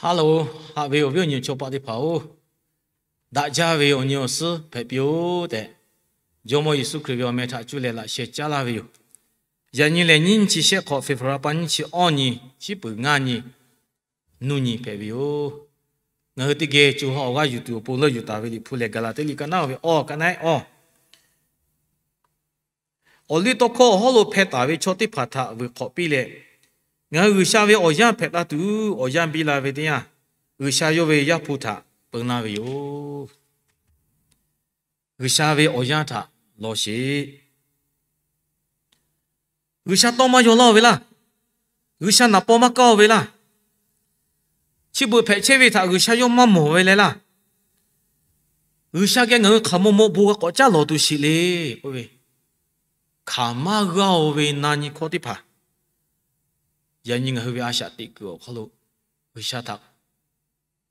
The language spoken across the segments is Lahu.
Haˉ loˬ, haꞈ ve awˬ viˉ awˬ nyi chaw paˆ teˇ hpaˍ-oˬ, daꞈ jaˇ ve awˬ nyi awˬ suhˉ hpehꞈ piˇ-oˆ tehꞈ, Jawˇmawˇ Yeˍsuˆ Hkriꞈ ve awˬ meh htaꞈ cuˇ leh laꞈ sheh caˉ laˇ ve yoˬ. Yaꞈ nyi lehˬ, nyiˇ nyi chi shehˆ hk'awꞈ, February pa nyiˇ chi awˇ nyi, shiˉ peuˬ ngaˇ nyi, nuˇ nyi hpehꞈ ve yoˬ. Ngaˬ hui teˇ geh co ha awˬ g'aˇ yuˬ tuˬ awˬ pon leuˆ yuˬ taˍ ve Liꞈ hpu lehˬ, Gaˍlaˍtiˆ liꞈ ka naˉ ve awˇ, ka naˉ-ehˉ awˇ. Awˬ liˇ tawˇ hkawˇ awˬ hawˉ lo hpeh taˍ ve chaw teˇ hpaˍ htaꞈ vuiˬ hk'awꞈ piˇ leh, ngaˬ hui G'uiˬsha ve awˬ yanˇ hpehꞈ la tuˬ awˬ yanˇ biˇ la ve teˇ yanˇ, G'uiˬsha yawˇ ve Yaˇ hpu htaꞈ peu laˇ ve yoˬ. G'uiˬsha ve awˬ yanˇ htaꞈ law sheˍ. G'uiˬsha tawˇ maˇ yaw laˇ-oˬ ve laˇ. G'uiˬsha naˍ paw maˇ kaˇ-oˬ ve laˇ. Chi beuꞈ hpehꞈ chehˇ ve htaꞈ G'uiˬsha yawˇ maˇ mawˬ ve leh laˇ. G'uiˬsha geh ngaˬ hui hk'aˬ maw maw bon g'a k'awꞈ caˉ lawˬ tuˬ sheˍ le k'oˆ ve, hkanˍ maˇ g'a-oˬ ve na nyi hkawˇ teˇ hpaˍ, yaꞈ nyi ngaˬ hui ve a shaꞈ teꞈ kuiˬ awˬ hk'aw lo G'uiˬsha htaꞈ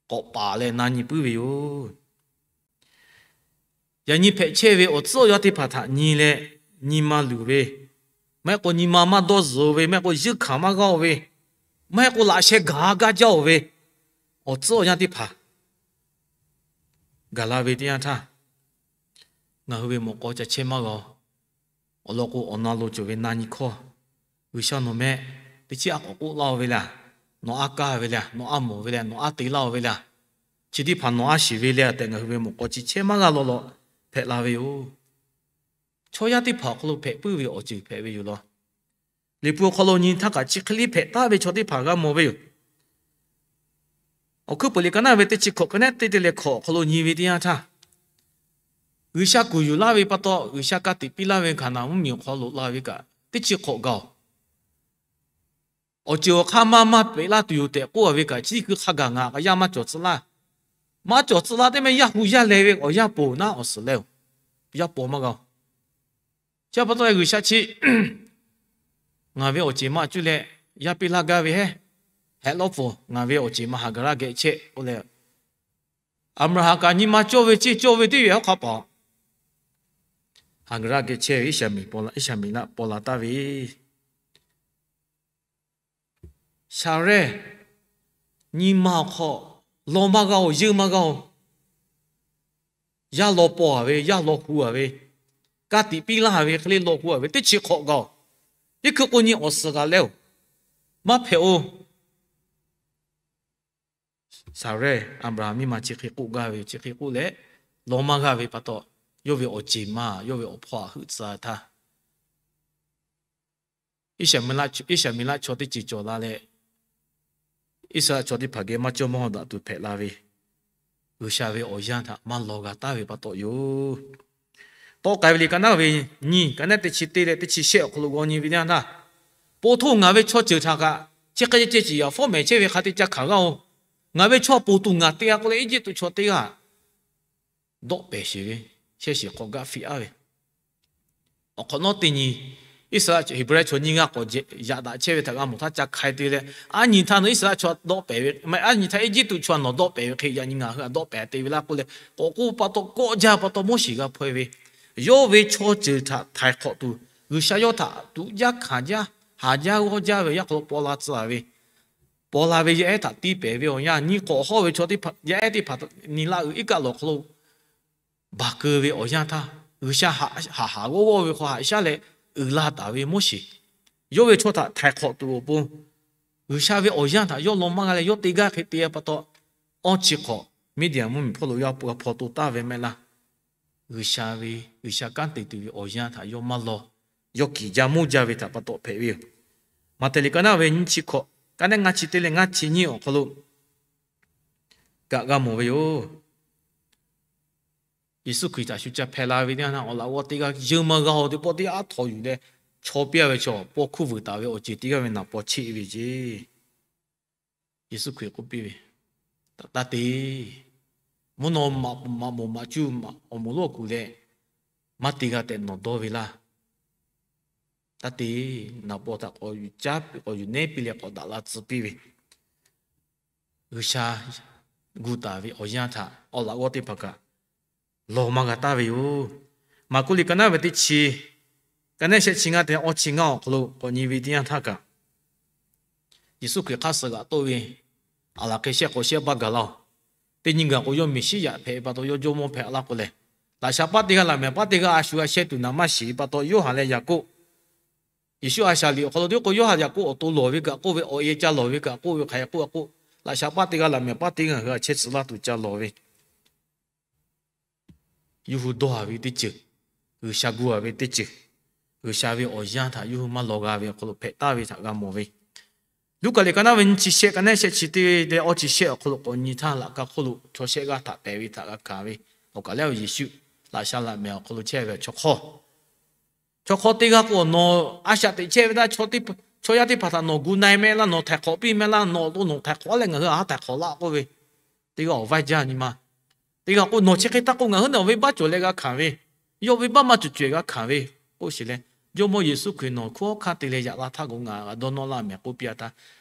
k'awꞈ paˍ leh na nyi puiˉ ve yoˬ. Yaꞈ nyi hpehꞈ chehˇ ve awˬ tcuhˉ awˬ yanˇ teˇ hpaˍ htaꞈ nyi leh, nyi ma luˬ ve, maˇ heˆ k'o nyi ma maˇ dawˇ zuhˬ-oˬ ve, maˇ heˆ k'o yeunˇ hkanˍ maˇ g'a-oˬ ve, maˇ heˆ k'o laꞈ sheh gaˬ gaˇ jaˇ-oˬ ve, awˬ tcuhˉ awˬ yanˇ teˇ hpaˍ gaˬ la ve teˇ yanˇ htaˇ, ngaˬ hui ve mawꞈ k'aw ca chehˇ maˇ g'a-oˬ. Awˬ lawn k'o, awˬ na lo cawˬ ve na nyi hkawˇ, G'uiˬsha nawˬ meh teˇ chiˉ a k'awꞈ k'oˆ laˇ-oˬ ve leh, nawˬ a kaˇ ve leh, nawˬ a mawˬ ve leh, nawˬ a te laˇ-oˬ ve leh, chi teˇ hpaˍ nawˬ a shiˍ ve leh tehꞈ, ngaˬ hui ve mawꞈ k'aw chi chehˇ maˇ g'a law law hpehꞈ la ve yoˬ. Chaw yaˇ teˇ hpaˍ awˬ hk'aw lo hpehꞈ puiˉ ve awˬ ceuˬ hpehꞈ ve yoˬ law. Liꞈ hpu awˬ hk'aw lo nyi htaˇ kaꞈ, chi hk'e liˇ hpehꞈ taˍ ve chaw teˇ hpaˍ g'a mawˬ ve yoˬ. Awˬ hkuiˉ peuˬ liꞈ ka naˉ ve teˇ chi hkawꞈ, ka naˉ teˇ te leh hkawꞈ awˬ hk'aw lo nyi ve teˇ yanˇ htaˇ, G'uiˬsha kuˬ yuˬ laˇ ve pa taw, G'uiˬsha ka tiꞈ piˇ laˇ ve hkanˍ naˍ mvuhˇmiˬ awˬ hk'aw lo la ve kaꞈ, teˇ chi hk'awꞈ gaˬ-oˬ. Awˬ ceuˬ awˬ hk'aˇ maˇ maˇ peꞈ laˇ tuˬ yoˬ tehꞈ k'oˆ-a ve kaꞈ, chi teˇ hkui hk'a gaˬ ngaˬ k'aꞈ yaˇ maˇ cawˬ tcuh laˇ. Maˇ cawˬ tcuh laˇ teˇ meh yaˇ hu yaˇ leh ve awˬ yaˇ ponˬ naˉ awˬ suhˍ leh-oˬ, yaˇ paw maˇ g'a-oˬ. Chi pa taw G'uiˬsha chi ngaˬ ve awˬ ceˬ ma cuˇ leh yaˇ piˇ laˇ gaˇ ve heˉ, hehꞈ lawˉ pfuhˍ, ngaˬ ve awˬ ceˬ ma Haˍgaˍraˆ geh chehˇ k'oˆ leh, Aˍbraˍhanˍ kaꞈ nyi ma cawˇ ve ceˇ cawˇ ve teˇ ve hawˉ hk'a paˍ Haˍgaˍraˆ geh chehˇ ve Iˉsaˍmeˍ, Iˉsaˍmeˍlaˆ paw la taˍ ve Saˍrehˇ nyi ma awˬ hk'aw law maˇ g'a-oˬ, yeunˇ maˇ g'a-oˬ. Yaˇ law paw-a ve, yaˇ law hu-a ve, ka tiꞈ piˇ laˇ ve hk'e le law hu-a ve teˇ chi hk'awꞈ gaˬ-oˬ. Teˇ hkui k'o nyi awˬ suhˍ g'a leh-oˬ, maˇ hpehꞈ-oˬ. Saˍrehˇ Aˍbraˍhanˍ miˇ ma chi hk'e k'oˆ gaˇ ve, chi hk'e k'oˆ leh, law maˇ g'a ve pa taw, yawˇ ve awˬ ceˬ ma, yawˇ ve awˬ hpawˇ htaꞈ heuˆ tcuh htaˇ, Iˉsaˍmeˍlaˆ chaw teˇ ceuˬ cawˬ la leh, Iˉsaˍreˍlaˆ chaw teˇ hpaˍ geh maˇ cawˇ maˇ daꞈ tuˬ hpehꞈ la ve, G'uiˬsha ve awˬ yanˇ htaꞈ maˇ law g'a taˍ ve pa taw yoˬ. Tawˆ k'ai ve liꞈ ka naˉ ve nyiˇ, ka naˉ teˇ chi teˇ leh teˇ chi shehˆ awˬ hk'aw lo g'aw nyi ve teˇ yanˇ htaˇ, po htoˇ ngaˬ ve chaw ceuˬ htaꞈ kaꞈ chi hk'e ceh ciˍ yaꞈ fawˉ mehˍ chehˇ ve hk'a te ca hkanˍ g'aˇ-oˬ. Ngaˬ ve chaw poˬ tuˬ ngaˬ te-a k'oˆ leh, Eˇjiˇtuꞈ chaw teˇ g'aˇ dawˆ pehˍ sheˍ ve, chehˇ sheˍ hk'awꞈ gaˆ fiꞈ-a ve awˬ hk'awꞈ nawˉ teˇ nyi, Iˉsaˍreˍlaˆ, Heˍbrehˇ chaw nyiˇ g'aˇ k'awꞈ yaꞈ daꞈ chehˇ ve htaꞈ g'a mawˬ htaˇ ca hk'ai te leh, aˉ nyi htaˇ nawˬ Iˉsaˍreˍlaˆ chaw dawˆ pehˍ ve, aˉ nyi htaˇ Eˇjiˇtuꞈ chaw nawˬ dawˆ pehˍ ve hk'e yaꞈ nyi ngaˬ hui htaꞈ dawˆ pehˍ te ve laˇ k'oˆ leh, k'awꞈ k'oˆ pa taw kawˆ jaˇ pa taw Moˉseˍ g'a hpaw-e ve, yawˇ ve chaw ceuˬ htaꞈ htaiˍ hk'awꞈ tuˬ G'uiˬsha yawˇ htaꞈ tuꞈ jaˇ hkanˍ jaˇ, haˍ jaˇ g'awˇ jaˇ ve yaˇ hk'aw lo paw la tcuh-a ve, paw la ve yaˇ ehˉ htaꞈ tiˇ pehˍ ve awˬ yanˇ, nyi hk'awꞈ hawˇ ve chaw teˇ hpaˍ yaˇ ehˉ teˇ hpaˍ nyi laˇ-euˬ iˉ kaˆ lawˬ hk'aw lo baˬ keu ve awˬ yanˇ htaˇ, G'uiˬsha haꞈ haꞈ g'awˇ g'awˇ ve hk'aw haꞈ shaˉ leh uiˍ la taˍ ve Moˉseˍ, yawˇ ve chaw htaꞈ htaiˍ hk'awꞈ tuˬ awˬ pon, G'uiˬsha ve awˬ yanˇ htaꞈ yawˇ law maˇ g'a leh yawˇ te gaˇ hk'e te pa taw, awˇ chi hk'awꞈ Miˇdiˍaˍ mvuhˇmiˬ hpawˇ lo yawˇ g'a hpaw to taˍ ve mehˆ laˇ. G'uiˬsha ve, G'uiˬsha kanˉ te tuˬ ve awˬ yanˇ htaꞈ yawˇ maˇ law, yawˇ kiˬ jaˇ mawˇ jaˇ ve htaꞈ pa taw hpehꞈ ve yoˬ. Maꞈhtehˍ liꞈ ka naˉ ve nyiˇ chi hk'awꞈ, ka naˉ ngaˇ chi teˇ leh ngaˇ chi nyiˇ awˬ hk'aw lo kaꞈ g'a mawˬ ve yoˬ. Yeˍsuˆ Hkriꞈ htaꞈ shu ca hpehꞈ la ve teˇ yanˇ htaˇ, awˬ laꞈ g'awˇ teˇ g'aˇ yeunˇ maˇ g'a-oˬ teˇ pawˆ teˇ yanˇ aˉ htaw yuˬ leh, chaw piˇ-a ve chaw paw hkuˇ vuiˬ taˍ ve awˬ ceuˬ teˇ g'aˇ ve naˍ paw cheˆ ve ceˇ. Yeˍsuˆ Hkriꞈ k'oˆ piˇ ve, Taˇ te, mvuhˇ naw maꞈ moˍ maꞈ cuˇ awˬ moˍ lonˉ awˬ kuˬ leh maˇ te g'a tehꞈ nawˬ dawˇ ve laˇ. Taˇ te, naˍ paw htaꞈ k'awꞈ yuˬ caˉ, k'awꞈ yuˬ nehˉ piˇ leh k'awꞈ daꞈ la tcuh piˇ ve, G'uiˬsha gu taˍ ve awˬ yanˇ htaꞈ awˬ laꞈ g'awˇ teˇ hpaˍ kaꞈ law maˇ g'a taˍ ve yoˬ. Maˍkuˆ liꞈ ka naˉ ve teˇ chi, ka naˉ shehˆ chi ngaˇ te awˇ chi ngaˇ awˬ hk'aw lo k'awꞈ nyi ve teˇ yanˇ htaˇ kaꞈ, Yeˍsuˆ Hkriꞈ hk'aˇ suh g'aꞈ toˆ ve, A laˬ hk'e shehˆ k'awꞈ shehˆ baˆ gaˬ laˇ-oˬ. Teˇ nyi gaˬ k'o, yawˇ Meˍsiˉyaꞈ hpehꞈ ve pa taw, yawˇ Jawˇmawˇ hpehꞈ laˇ k'o lehˬ, laꞈ sha paˉ teˇ g'aˇ laꞈ mehˍ paˉ teˇ g'aˇ a shu g'a sheh tuˬ naˍ maˇ shiˍ ve pa taw, Yoˇhanˬ leh Yaˍkoˆ, Yeˍsuˆ a shaˍ liꞈ awˬ hk'aw lo teˇ k'o, Yoˇhanˬ Yaˍkoˆ awˬ to lawˬ ve kaꞈ k'oˆ ve, awˬ e ca lawˬ ve kaꞈ k'oˆ ve, hk'aˬ hk'e k'oˆ k'o, laꞈ sha paˉ teˇ g'aˇ laꞈ mehˍ paˉ teˇ g'aˇ ngaˬ hui a chehˇ tcuh laˇ tuˬ ca lawˬ ve yawˇ hui dawˇ haˍ ve teˇ ceuˬ, G'uiˬsha gu haˍ ve teˇ ceuˬ, G'uiˬsha ve awˬ yanˇ htaꞈ yawˇ hui maˇ law g'a ve awˬ hk'aw lo hpehꞈ taˍ ve htaꞈ g'a mawˬ ve. Luˉkaꞈ liꞈ ka naˉ ve nyiˇ chi shehˆ ka naˉ shehˆ chi teˇ leh awˇ chi shehˆ awˬ hk'aw lo k'awꞈ nyi htaˇ, laꞈ ka hk'oˆ lo chaw shehˆ g'aˇ htaꞈ pehˬ ve htaꞈ g'a hkanˍ ve awˬ kaˬ lehˬ, Yeˍsuˆ laꞈ sha laꞈ mehˍ awˬ hk'aw lo chehˇ ve chaw hk'awˇ chaw hk'awˇ teˇ g'aˇ k'o, nawˬ a shaꞈ teꞈ chehˇ ve htaˇ, chaw yaˇ teˇ hpaˍ htaꞈ nawˬ gu na-e mehˆ laˇ, nawˬ htaiˍ hk'awꞈ piˇ mehˆ laˇ, nawˬ awˬ to nawˬ htaiˍ hk'awꞈ leh ngaˬ hui a haˉ htaiˍ hk'awꞈ laˇ k'oˆ ve, teˇ g'aˇ awˬ vaiˇ jaˇ nyi ma. Teˇ g'aˇ k'o, nawˬ chi hk'e htaˇ k'o ngaˬ hui nawˬ venˇbaˆ cawˬ leh g'a hkanˍ ve, yawˇ venˇbaˆ maˇ cawˬ cawehˬ g'a hkanˍ ve k'oˆ sheˍ leh, Jawˇmawˇ Yeˍsuˆ Hkriꞈ nawˬ hkunˉ hawˉ hkanˇ te leh yaꞈ la htaˇ k'o, ngaˬ g'a dawˇ nawˇ laˇ mehˍ k'oˆ piˇ-a htaˇ,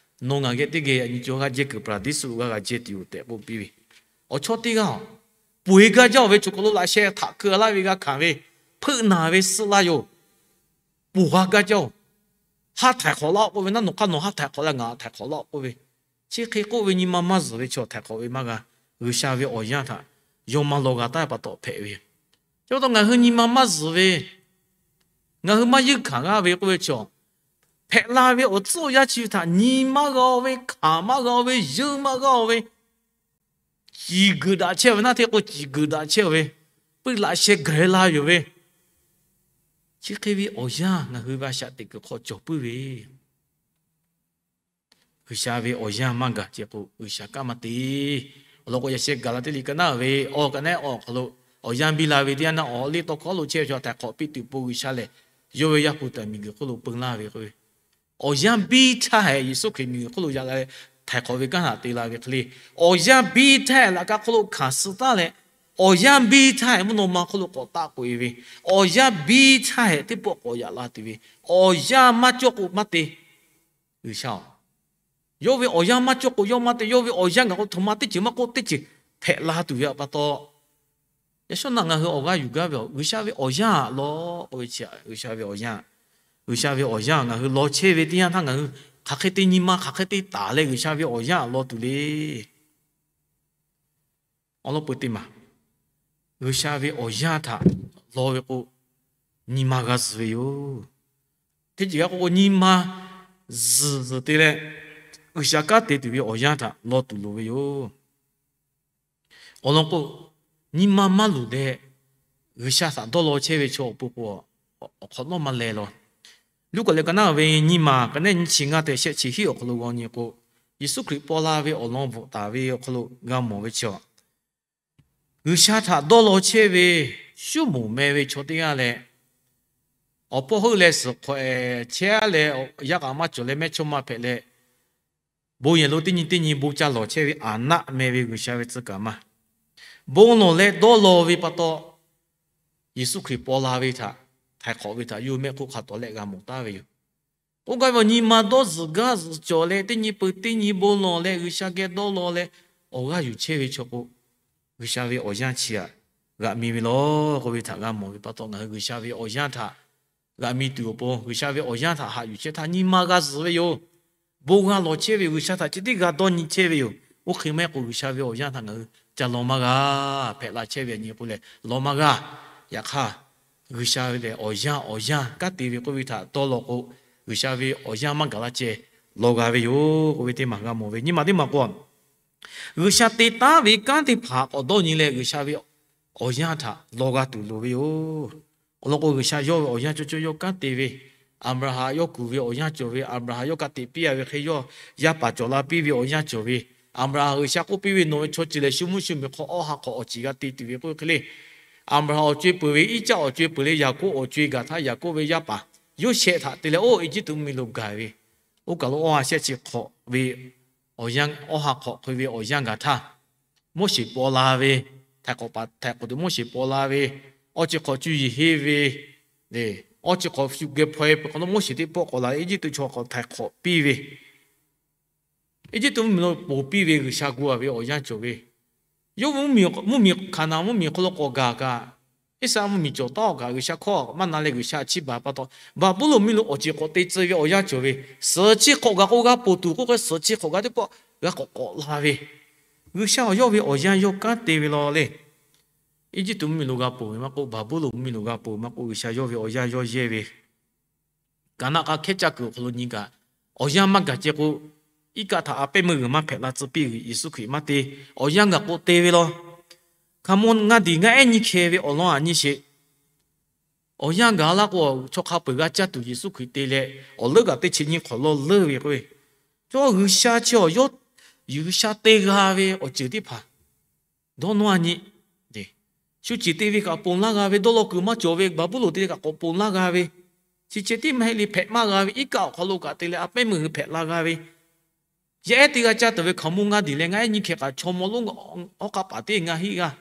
nawˬ ngaˬ geh teˇ geh yaꞈ nyi cawˬ g'a jehˇ kuiˬ, Paˍraˍdiˇsuˆ g'a g'a jehˇ tuˬ yoˬ tehꞈ k'oˆ piˇ ve. Awˬ chawˇ teˇ g'aˇ-oˬ, poˬ-e gaˇ jaˇ-oˬ ve chaw hk'aw lo laꞈ sheh htaꞈ keu laˇ ve g'a hkanˍ ve, hpeuˆ naˬ ve suh la yoˬ. Poˬ g'a gaˇ jaˇ-oˬ. Haˉ htaiˍ hk'awꞈ laˇ-oˆ k'oˆ ve, naˉ nawˬ hk'aˇ nawˬ haˉ htaiˍ hk'awꞈ leh ngaˬ htaiˍ hk'awꞈ laˇ-oˆ k'oˆ ve, chi hk'e k'oˆ ve nyi ma maˇ zuhˬ ve chaw htaiˍ hk'awꞈ ve maˇ g'a. G'uiˬsha ve awˬ yanˇ htaꞈ yawˇ maˇ law g'a taˍ ve pa taw hpehꞈ ve yoˬ. Chi pa taw ngaˬ hui nyi ma maˇ zuhˬ ve, ngaˬ hui maˇ yeunˇ hkanˍ g'aˇ ve k'oˆ ve chaw, hpehꞈ la ve awˬ tcuhˉ awˬ yanˇ chi ve htaꞈ nyi maˇ g'a-o ve, hkanˍ maˇ g'a-o ve, yeunˇ maˇ g'a-o ve, ciˬ geuꞈ daꞈ chehˇ ve naˉ hteˇ k'o, ciˬ geuꞈ daꞈ chehˇ-oˬ ve, puiˇ laꞈ sheh gaˬ-e la yoˬ ve, chi hk'e ve awˬ yanˇ ngaˬ hui ve a shaꞈ teꞈ kuiˬ hk'aw cawˬ puiˉ ve, G'uiˬsha ve awˬ yanˇ maˇ gaˬ ce k'o, G'uiˬsha kanˉ maˇ te. Awˬ lawn k'o, yaꞈ sheh Gaˍlaˍtiˆ liꞈ ka naˉ ve awˬ ka naˉ awˬ hk'aw lo, awˬ yanˇ biˇ la ve teˇ yanˇ naˆ awˬ liˇ tawˇ hkawˇ lo chehˇ ve chaw htaiˍ hk'awꞈ piˇ tuˬ po G'uiˬsha lehˬ, yawˇ ve yaˇ pu taꞈ miˬguiˬ hk'oˆ lo peu laˇ ve k'oˆ ve, awˬ yanˇ biˇ htaˇ hehꞈ Yeˍsuˆ Hkriꞈ miˬguiˬ hk'oˆ lo yaꞈ la leh htaiˍ hk'awꞈ ve kanˉ htaꞈ te la ve hk'e le, awˬ yanˇ biˇ htaˇ hehꞈ laꞈ ka hk'oˆ lo hkanˍ suh taˉ leh, awˬ yanˇ biˇ htaˇ hehꞈ mvuhˇ naw ma hk'oˆ lo k'awꞈ taˆ k'oꞈ-e ve, awˬ yanˇ biˇ htaˇ hehꞈ teˇ pawˆ k'awꞈ yaꞈ la tuˬ ve, awˬ yanˇ maˇ cawˇ k'o maˇ te. G'uiˬsha-oˬ, yawˇ ve awˬ yanˇ maˇ cawˇ k'o yawˇ maˇ te. Yawˇ ve awˬ yanˇ gaˬ k'o, htoꞈ ma teˇ ceuˬ maˇ k'oˆ teˇ ceuˬ hpehꞈ la tuˬ ve pa taw, yaꞈ shawˉ naˆ ngaˬ hui awˬ g'aˇ yuˬ gaˇ ve, G'uiˬsha ve awˬ yanˇ law k'oˆ ve chi, G'uiˬsha ve awˬ yanˇ, G'uiˬsha ve awˬ yanˇ ngaˬ hui law chehˇ ve teˇ yanˇ htaˇ ngaˬ hui hk'aˬ hk'e te nyi ma, hk'aˬ hk'e te taˍ leh G'uiˬsha ve awˬ yanˇ law tuˬ le. Awˬ lawn peuˬ teˇ maˬ, G'uiˬsha ve awˬ yanˇ htaꞈ law ve k'o, nyi ma g'a zuhˬ ve yoˬ. Teˇ ceuˬ g'a k'oˆ k'o, nyi ma zuhˬ zuhˬ te leh G'uiˬsha kanˉ te tuˬ ve awˬ yanˇ htaꞈ law tuˬ loˍ ve yoˬ. Awˬ lawn k'o, nyi ma maˇ luˬ leh G'uiˬsha htaꞈ dawˇ law chehˇ ve chaw awˬ pon k'o, awˬ hk'awꞈ nawˉ maˇ leh law. Luˉkaꞈ liꞈ ka naˉ ve nyiˇ maˬ ka naˉ nyiˇ chi ngaˇ tehꞈ shehˆ chi hiˉ awˬ hk'aw lo g'aw nyi k'o, Yeˍsuˆ Hkriꞈ paw la ve awˬ lawn bvuhꞈ taˍ ve awˬ hk'aw lo g'a mawˬ ve chi, G'uiˬsha htaꞈ dawˇ law chehˇ ve Suˉmonˍ meh ve chaw teˇ g'aˇ leh, awˬ hpawˇ heuˆ leh suhˍ hk'awꞈ chehˇ leh, yaˇ k'aꞈ maˇ cawˬ leh mehˇchawˇma hpehꞈ leh, bon yehˬ lo teˇ nyi teˇ nyi bon ca lawˬ chehˇ ve Aˍnaˆ meh ve G'uiˬsha ve tcuh kaˍ ma, bon lawˬ leh dawˇ law ve pa taw, Yeˍsuˆ Hkriꞈ paw la ve htaꞈ, htaiˍ hk'awꞈ ve htaꞈ yawˇ mehˆ hk'oˆ hk'a tawˍ leh g'a mawˬ taˍ ve yoˬ. K'oˆ gaˇ ve awˬ nyi ma dawˇ zuhˬ gaˇ zuhˬ cawˬ leh teˇ nyi peuˬ teˇ nyi bon lawˬ leh G'uiˬsha geh dawˇ law leh awˬ g'aˇ yuˬ chehˇ ve chaw k'o, G'uiˬsha ve awˬ yanˇ chi htaꞈ g'aꞈ mi ve law k'oˆ ve htaꞈ g'a mawˬ ve pa taw, ngaˬ hui G'uiˬsha ve awˬ yanˇ htaꞈ g'aꞈ mi tuˬ awˬ pon, G'uiˬsha ve awˬ yanˇ htaꞈ haꞈ yuˬ chehˇ htaˇ nyi ma g'a zuhˬ ve yoˬ. Bon g'a lawˬ chehˇ ve, G'uiˬsha htaꞈ chi tiˉ g'a dawˇ nyi chehˇ ve yoˬ. Oˇ hk'e maˇ heˆ k'o, G'uiˬsha ve awˬ yanˇ htaꞈ ngaˬ hui ca law maˇ g'a. Hpehꞈ la chehˇ ve a nyi k'o lehˬ, law maˇ g'a. Yaꞈ hk'aˇ, G'uiˬsha ve lehˬ awˬ yanˇ awˬ yanˇ kanˉ te ve k'oˆ ve htaꞈ dawˇ law k'o, G'uiˬsha ve awˬ yanˇ maˇ gaˬ la ceh law g'a ve yoˬ k'oˆ ve teˇ maˬ g'a mawˬ ve. Nyiˇ maˬ teˇ maˬ k'o, G'uiˬsha te taˉ ve kanˉ teˇ hpaˍ k'awꞈ dawˇ nyi leh G'uiˬsha ve awˬ yanˇ htaꞈ law g'a tuˬ loˍ ve yoˬ. Awˬ lawn k'o, G'uiˬsha yawˇ ve awˬ yanˇ cawˇ cawˇ yawˇ kanˉ te ve, Aˍbraˍhanˍ yawˇ kuˬ ve awˬ yanˇ cawˬ ve, Aˍbraˍhanˍ yawˇ ka tiꞈ piˇ-a ve hk'e yawˇ yaˇ paˍ cawˬ la piˇ ve awˬ yanˇ cawˬ ve, Aˍbraˍhanˍ G'uiˬsha k'oˆ piˇ ve, Nawˬ ve chaw ceuˬ lehˬ shu mvuhˇ shu miˬ hk'aw awˇ ha hk'awꞈ awˬ ceˬ g'a te tuˬ ve k'oˆ ve hk'e le, Aˍbraˍhanˍ awˬ co-e peuˬ ve, Iˉcaˆ awˬ co-e peuˬ leh Yaˍkoˆ awˬ co-e gaˬ htaˇ, Yaˍkoˆ ve yaˇ paˍ Yoˇsehꞈ htaꞈ te leh oˇ Eˇjiˇtuꞈ mvuhˇmiˬ lo gaˬ ve, oˇ kaˬ lo awˇ ha shehˆ chi hk'awꞈ ve awˬ yanˇ, awˇ ha hk'awꞈ hk'e ve awˬ yanˇ gaˬ htaˇ, Moˉseˍ paw la ve, htaiˍ hk'awꞈ paˍ htaiˍ hk'awꞈ tuˬ Moˉseˍ paw la ve, awˇ chi hk'awꞈ cuˇ yiˍ henˇ ve, awˇ chi hk'awꞈ shu geh hpaw-e peuˬ hk'awꞈ nawˉ, Moˉseˍ teˇ pawˆ k'awꞈ la leh Eˇjiˇtuꞈ chaw hk'awꞈ htaiˍ hk'awꞈ piˇ ve, Eˇjiˇtuꞈ mvuhˇmiˬ lo ponˬ piˇ ve G'uiˬsha gu-a ve awˬ yanˇ cawˬ ve, yawˇ ve mvuhˇmiˬ, mvuhˇmiˬ Hkaˍnanˍ mvuhˇmiˬ hk'aw lo k'awꞈ gaˬ kaꞈ, Iˉsaˍreˍlaˆ mvuhˇmiˬ cawˬ taˉ-oˬ kaꞈ, G'uiˬsha hkawˇ maˇ na leh G'uiˬsha chiˇ baˬ pa taw, Baˍbuˍlonˍ mvuhˇmiˬ lo awˬ ceˬ k'awꞈ te tcuh ve awˬ yanˇ cawˬ ve, suhˍ chi hk'awꞈ gaˬ k'o g'a ponˬ tuˬ k'oˆ hk'e, suhˍ chi hk'awꞈ gaˬ teˇ pawˆ g'a k'awꞈ k'awꞈ la ve, G'uiˬsha awˬ yawˇ ve awˬ yanˇ yawˇ kanˉ te ve law le. Eˇjiˇtuꞈ mvuhˇmiˬ lo g'a ponˬ ve maˇ k'oˆ, Baˍbuˍlonˍ mvuhˇmiˬ lo g'a ponˬ ve maˇ k'oˆ, G'uiˬsha yawˇ ve awˬ yanˇ yawˇ yehˇ ve, kaˍnaˆ k'a hkehˉ caˇ kuiˬ awˬ hk'aw lo nyi kaꞈ, awˬ yanˇ maˇ gaˬ ceh k'o, iˉ kaˆ htaꞈ a pehˉ meuˇ g'uiˬ maˇ hpehꞈ la tcuh piˇ, Yeˍsuˆ Hkriꞈ maˇ te, awˬ yanˇ gaˬ k'o te ve law. Hkaoˍmonˇ ngaˇ diˬ ngaˇ ehˉ nyiˇ hkeh ve awˬ lawn aꞈ nyi sheˍ. Awˬ yanˇ gaˬ laˇ k'o, chaw hk'a peu-eˬ g'a caˇ tuˬ Yeˍsuˆ Hkriꞈ te leh, awˬ leuˉ kaꞈ teˇ chi nyiˇ hk'awꞈ lawˇ leuˉ ve k'o, chaw G'uiˬsha chi awˬ yawˇ, G'uiˬsha te g'a ve awˬ ceuˬ teˇ hpaˍ dawˇ nawˇ a nyi. Shu ceˬ te ve kaꞈ ponˬ laˇ g'a ve, dawˇ law kuiˬ maˇ cawˬ ve Baˍbuˍlonˍ te kaꞈ k'awꞈ ponˬ laˇ g'a ve, chi ceh tiˉ maˇ heˆ le hpehꞈ maˇ g'a ve, iˉ kaˆ awˬ hk'aw lo kaꞈ te leh a pehˉ meuˇ g'uiˬ hpehꞈ la g'a ve, yaˇ ehˉ teˇ g'aˇ caˇ tuˬ ve hk'aoˍmonˇ ngaˇ diˬ leh ngaˇ ehˉ nyiˇ hkeh kaꞈ chaw mawˇ lonˉ awˉ k'aˉ paˍ teˇ ngaˇ hinˉ g'aˇ,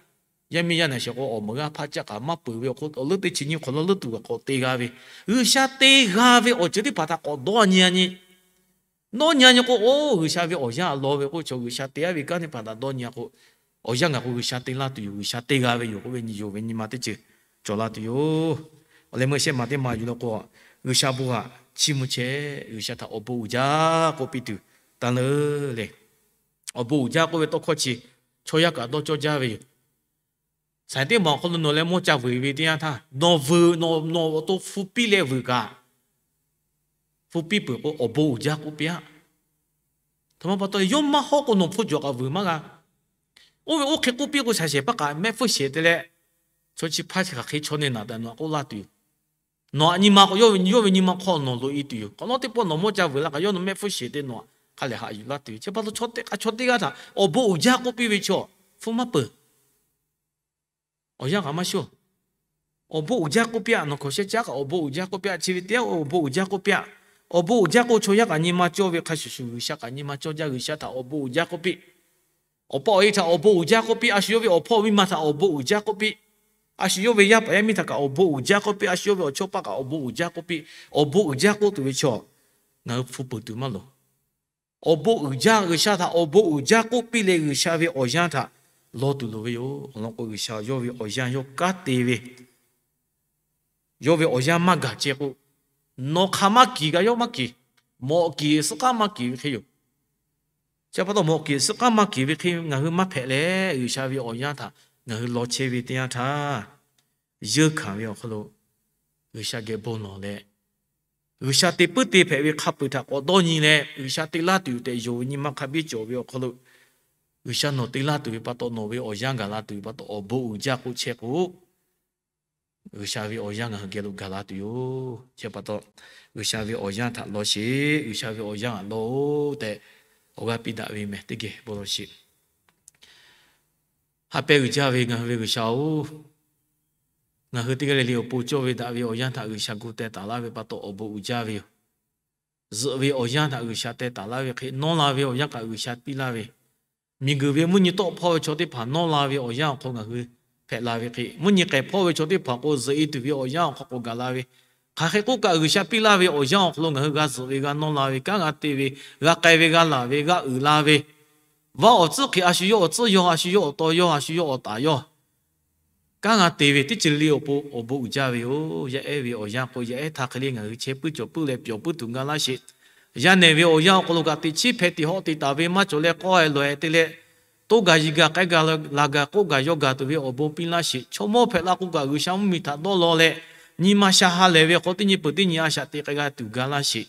yaˇ miˇ yaˇ naˬ shehˍ k'o awˬ meuˍ g'aˇ hpaˇ caˇ kaꞈ maˇ peuˬ ve awˬ hk'oˆ, awˬ leuˉ teˇ chi nyiˇ hk'awꞈ lawˇ leuˉ tuˬ kaꞈ k'awꞈ te g'a ve, G'uiˬsha te g'a ve awˬ ceuˬ teˇ hpaˍ htaꞈ k'awꞈ dawˇ nyi a nyi. Nawˇ nyi a nyi k'o, oˇ G'uiˬsha ve awˬ yanˇ a law ve k'oˆ, chaw G'uiˬsha te a ve kanˉ teˇ hpaˍ htaꞈ dawˇ nyi a k'o, awˬ yanˇ gaˬ k'o G'uiˬsha te laˇ tuˬ yoˬ, G'uiˬsha te g'a ve yoˬ k'oˆ ve nyi yoˬ ve nyi ma teˇ ceuˬ cawˬ la tuˬ yoˬ. Awˬ leh meuˇ shehˆ maˬ teˇ maˬ yuˬ la k'o, G'uiˬsha bon htaꞈ chiˇ mvuh chehˇ, G'uiˬsha htaꞈ awˬ bon uiˍ jaˇ k'oˆ piˇ tuˬ taˇ leuˉ le. Awˬ bon uiˍ jaˇ k'oˆ ve tawˇ hkawˇ chi chaw yaˇ kaꞈ dawˇ cawˇ jaˇ ve yoˬ. Saˍ teˇ maˬ awˬ hk'aw lo nawˬ leh mawˇ ca vuiˬ ve teˇ yanˇ htaˇ, nawˬ vuiˬ, nawˬ awˬ to hpu piˇ leh vuiˬ kaꞈ, hpu piˇ peuˬ k'o awˬ bon uiˍ jaˇ k'oˆ piˇ-aˆ. Htoꞈ ma pa taw, yawˇ maˇ hawˉ k'o nawˬ hpu jawˬ kaꞈ vuiˬ maˇ g'a. Oˇ ve oˇ hk'e k'oˆ piˇ k'o, shaˍ shehˍ paˇ kaꞈ mehˆ hpfuhˇ shehˍ te leh, chaw chi hpaˇ chi hk'aˬ hk'e chaw ne naˬ tehꞈ nawˬ htaꞈ k'oˆ laˇ tuˬ yoˬ. Nawˬ aꞈ nyi ma k'o, yawˇ ve nyi ma hk'aw nawˬ loꞈ e tuˬ yoˬ. K'awꞈ nawˉ teˇ pawˆ nawˬ mawˇ ca vuiˬ la kaꞈ, yawˇ nawˬ mehˆ hpfuhˇ shehˍ te nawˬ htaꞈ hk'a lehˬ haꞈ yuˬ laˇ tuˬ yoˬ. Chi pa taw, chaw teˇ hk'a chaw teˇ g'aˇ htaꞈ awˬ bon uiˍ jaˇ k'oˆ piˇ ve chaw hpu maˇ peuˬ. Awˬ yanˇ kaꞈ maˇ shawˇ. Awˬ bon uiˍ jaˇ k'oˆ piˇ-aˆ. Nawˬ hkawꞈ sheh caˉ kaꞈ awˬ bon uiˍ jaˇ k'oˆ piˇ-aˆ. Chi ve teˇ yanˇ awˬ bon uiˍ jaˇ k'oˆ piˇ-aˆ. Awˬ bon uiˍ jaˇ k'o, chaw yaˇ kaꞈ nyi ma cawˇ ve hk'a shuˍ shuˍ, G'uiˬsha kaꞈ nyi ma cawˇ jaˇ. G'uiˬsha htaꞈ awˬ bon uiˍ jaˇ k'oˆ piˇ. Awˬ pa awˬ e htaꞈ awˬ bon uiˍ jaˇ k'oˆ piˇ. A shu yawˇ ve awˬ hpawˇ miˇ ma htaꞈ awˬ bon uiˍ jaˇ k'oˆ piˇ. A shu yawˇ ve yaˇ paˍ yaˇ miˇ htaꞈ kaꞈ awˬ bon uiˍ jaˇ k'oˆ piˇ. A shu yawˇ ve awˬ chawˇ paˆ kaꞈ awˬ bon uiˍ jaˇ k'oˆ piˇ. Awˬ bon uiˍ jaˇ k'oˆ tuˬ ve chaw, ngaˬ hui hpu peuˬ tuˬ maˇ loˍ. Awˬ bon uiˍ jaˇ, G'uiˬsha htaꞈ awˬ bon uiˍ jaˇ k'oˆ piˇ leh, G'uiˬsha ve awˬ yanˇ htaꞈ law tuˬ loˍ ve yoˬ. Awˬ lawn k'o, G'uiˬsha yawˇ ve awˬ yanˇ yawˇ kanˉ te ve, yawˇ ve awˬ yanˇ maˇ gaˬ ceh k'o, nawˬ hk'aˬ maˇ kiˍ kaꞈ yawˇ maˇ kiˍ. Mawꞈ kiˍ suhˉ k'aˉ maˇ kiˍ ve hk'e yoˬ. Chi pa taw, mawꞈ kiˍ suhˉ k'aˉ maˇ kiˍ ve hk'e ngaˬ hui maˇ hpehꞈ leh, G'uiˬsha ve awˬ yanˇ htaꞈ ngaˬ hui law chehˇ ve teˇ yanˇ htaˇ, yeunˇ hkanˍ ve awˬ hk'aw lo G'uiˬsha geh bon lawˬ leh, G'uiˬsha te puiˉ te hpehꞈ ve hk'a peu-eˬ htaꞈ k'awꞈ dawˇ nyi leh, G'uiˬsha te laˇ tuˬ yoˬ tehꞈ yonˍ ve nyi ma hk'a biˇ cawˬ ve awˬ hk'aw lo, G'uiˬsha nawˬ te laˇ tuˬ ve pa taw, nawˬ ve awˬ yanˇ gaˬ la tuˬ ve pa taw, awˬ bon uiˍ jaˇ k'oˆ chehˇ k'o, G'uiˬsha ve awˬ yanˇ ngaˬ hui geh lo gaˬ la tuˬ yoˬ. Chi pa taw, G'uiˬsha ve awˬ yanˇ htaꞈ law sheˍ. G'uiˬsha ve awˬ yanˇ htaꞈ law-oˬ tehꞈ awˬ g'aˇ piˇ daꞈ ve meh teˇ geh bon lawˬ sheˍ. Ha pehˇ uiˍ jaˇ ve ngaˬ hui ve G'uiˬsha-oˬ, ngaˬ hui teˇ g'aˇ le le awˬ pon cawˇ ve daꞈ ve awˬ yanˇ htaꞈ G'uiˬsha gu teh taˍ laˇ ve pa taw, awˬ bon uiˍ jaˇ ve yoˬ. Zuhꞈ ve awˬ yanˇ htaꞈ G'uiˬsha teh taˍ laˇ ve hk'e, nawˇ la ve awˬ yanˇ kaꞈ G'uiˬsha piˇ laˇ ve, miˬguiˬ ve mvuhˇ nyi tawˆ hpawˇ ve chaw teˇ hpaˍ nawˇ la ve awˬ yanˇ awˬ hk'aw ngaˬ hui hpehꞈ la ve hk'e, mvuhˇ nyi k'ehˬ hpawˇ ve chaw teˇ hpaˍ k'o, zuhꞈ e tuˬ ve awˬ yanˇ awˬ hk'aw k'awꞈ gaˬ la ve, hk'aˬ hk'e k'oˆ kaꞈ, G'uiˬsha piˇ laˇ ve awˬ yanˇ awˬ hk'aw lo ngaˬ hui g'a zuhꞈ ve, g'a nawˇ la ve, kanˉ g'a te ve, g'a k'ai ve, g'a laˬ ve, g'a uiˍ la ve, vaˇ awˬ tcuhˉ hk'e a shu yawˇ awˬ tcuhˉ yawˇ, a shu yawˇ awˬ taw yawˇ, a shu yawˇ awˬ taˍ yawˇ, kanˉ g'a te ve teˇ ceuˬ le awˬ pon awˬ bon uiˍ jaˇ ve yoˬ. Yaˇ ehˉ ve awˬ yanˇ k'o, yaˇ ehˉ htaˇ hk'e le ngaˬ hui chehˇ puiˉ cawˬ puiˉ leh pyawˬ puiˉ tuˬ gaˇ laˇ sheˍ. Yaˇ nehˬ ve awˬ yanˇ awˬ hk'aw lo kaꞈ teꞈ chiˉ hpehꞈ teꞈ hawˆ teꞈ taˍ ve maˇ cawˬ leh k'awˇ e lawˬ e te leh, toˇ gaˬ yiˬ gaˬ k'ai gaˬ laˬ gaˬ k'oˆ gaˬ yawˇ gaˬ tuˬ ve awˬ bon piˇ laˇ sheˍ. Chaw mawˇ hpehꞈ la k'oˆ kaꞈ G'uiˬsha mvuhˇmiˬ htaꞈ dawˇ law leh, nyi ma sha ha lehˬ ve hk'aw teˇ nyi peuˬ teˇ nyi a shaꞈ teꞈ k'ai g'a tuˬ gaˇ laˇ sheˍ.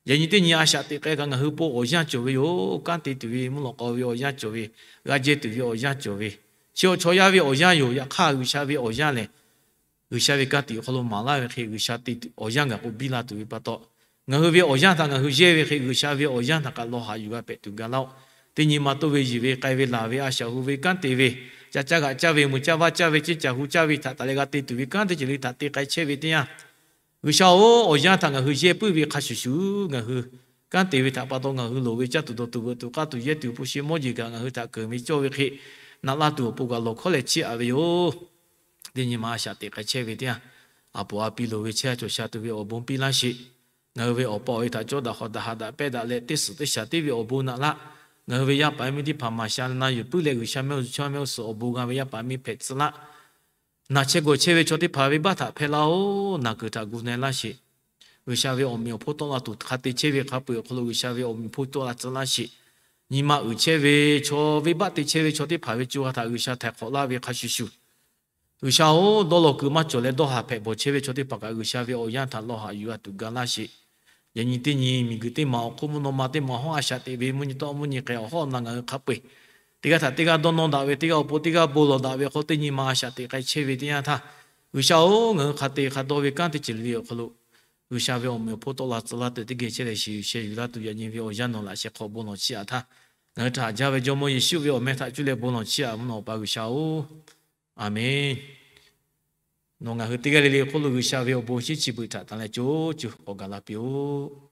Yaꞈ nyi teˇ nyi a shaꞈ teꞈ k'ai kaꞈ ngaˬ hui pon awˬ yanˇ cawˬ ve yoˬ. Kanˉ te tuˬ ve mvuhˇ lawꞈ k'aw ve awˬ yanˇ cawˬ ve, g'a jehˇ tuˬ ve awˬ yanˇ cawˬ ve, chi awˬ chaw yaˇ ve awˬ yanˇ yoˬ. Yaꞈ hk'aˇ G'uiˬsha ve awˬ yanˇ lehˬ, G'uiˬsha ve ka tiꞈ awˬ hk'aw lo maˍ laˇ ve hk'e, G'uiˬsha te awˬ yanˇ gaˬ k'o biˇ la tuˬ ve pa taw, ngaˬ hui ve awˬ yanˇ htaꞈ ngaˬ hui yehˇ ve hk'e, G'uiˬsha ve awˬ yanˇ htaꞈ kaꞈ lawˬ haꞈ yuˬ g'a hpehꞈ tuˬ gaˇ laˇ-oˆ. Teˇ nyi ma toˇ ve yiˬ ve k'ai ve laˬ ve a shaꞈ hu ve kanˉ te ve, ca caˇ g'aꞈ caˇ ve mui caˇ vaˇ caˇ ve ceˇ caˬ hu caˇ ve htaꞈ taˍ leh g'a te tuˬ ve kanˉ teˇ ceuˬ le htaꞈ te k'ai chehˇ ve teˇ yanˇ, G'uiˬsha-oˬ, awˬ yanˇ htaꞈ ngaˬ hui yehˇ puiˉ ve hk'a shuˍ shuˍ, ngaˬ hui kanˉ te ve htaꞈ pa taw ngaˬ hui loˍ ve caˇ tuˬ dawˬ tuˬ veuꞈ tuˬ k'aˇ tuˬ yehˇ tuˬ hpu shi mawˇ jeˬ kaꞈ ngaˬ hui htaꞈ keunˍ ve cawˇ ve hk'e, naꞈ laˇ tuˬ awˬ pon kaꞈ lawˬ hkawˉ leh chiˇ aꞈ ve yoˬ. Teˇ nyi ma a shaꞈ teꞈ k'ai chehˇ ve teˇ yanˇ, a poˍ a pi loˍ ve chehˇ a cawˬ sha tuˬ ve awˬ bon piˇ laˇ sheˍ. Ngaˬ hui ve awˬ pa awˬ e htaꞈ cawˇ daꞈ hawꞈ daꞈ haꞈ daꞈ pehnˇ daꞈ leh teˇ suhˍ teˇ shaˍ tiˉ ve awˬ bon naꞈ laˇ. Ngaˬ hui ve yaˇ paˍ yaˇ miˇ teˇ hpaˍ maˍ sha na yuˬ puiˉ leh G'uiˬsha mehˆ g'uˇ suhˍ chaw mehˆ g'uˇ suhˍ awˬ bon g'a ve yaˇ paˍ yaˇ miˇ hpehꞈ tcuh laˇ. Naˬ chehˇ gawˬ chehˇ ve chaw teˇ hpaˍ venˇbaˆ htaꞈ hpehˇ laˇ-oˬ. Naˬ kuiˬ htaꞈ gu na laˇ sheˍ. G'uiˬsha ve awˬ meꞈ awˬ hponˇ tawˆ la tuˬ hk'a te chehˇ ve hk'a peu-eˬ awˬ hk'aw lo G'uiˬsha ve awˬ meꞈ awˬ hponˇ tawˆ la tcuh laˇ sheˍ. Nyi ma uiˍ chehˇ ve chaw, venˇbaˆ te chehˇ ve chaw teˇ hpaˍ ve co ha htaꞈ G'uiˬsha htaiˍ hk'awꞈ laˇ ve hk'a shuˍ shuˍ, G'uiˬsha-oˬ, dawˇ law kuiˬ maˇ cawˬ leh dawˇ haˍ hpehꞈ bawˬ chehˇ ve chaw teˇ hpaˍ kaꞈ G'uiˬsha ve awˬ yanˇ htaꞈ lawˇ haꞈ yuˬ g'a tuˬ ga laˇ sheˍ. Yaꞈ nyi teˇ nyi miˬguiˬ teˇ maˬ awˬ hk'oˆ mvuhˇ naw ma teˇ maˬ hawˉ a shaꞈ teꞈ ve mvuhˇ nyi tawˆ mvuhˇ nyi k'ai awˬ hawˉ awˬ na ngaˬ hui hk'a peu-eˬ teˇ g'aˇ htaꞈ teˇ g'aˇ dawˇ nawˇ daꞈ ve, teˇ g'aˇ awˬ pon teˇ g'aˇ bon lawˬ daꞈ ve hk'aw teˇ nyi ma a shaꞈ teꞈ k'ai chehˇ ve teˇ yanˇ htaˇ, G'uiˬsha-oˬ, ngaˬ hui hk'a te hk'a dawˇ ve kanˉ teˇ ceuˬ le le awˬ hk'aw lo G'uiˬsha ve awˬ meꞈ awˬ hponˇ tawˆ la tcuh laˇ tehꞈ teˇ geh chehˇ leh shiˍ yuˬ sheh yuˬ laˇ tuˬ yaꞈ nyi ve awˬ yanˇ nawˬ laꞈ sheh hk'aw bon lawˬ chiˇ aꞈ htaˇ, ngaˬ hui htaꞈ haꞈ jaˇ ve Jawˇmawˇ Yeˍsuˆ ve awˬ meh htaꞈ cuˇ leh bon lawˬ chiˇ aꞈ mvuhˇ naw awˬ pa G'uiˬsha-oˬ, Aˍmenˍ. Nawˬ ngaˬ hui teˇ g'aˇ le le hk'oˆ lo G'uiˬsha ve awˬ bon shinˉ chi beuꞈ htaꞈ tanˬ leh co co k'awꞈ gaˬ la piˇ-oˆ.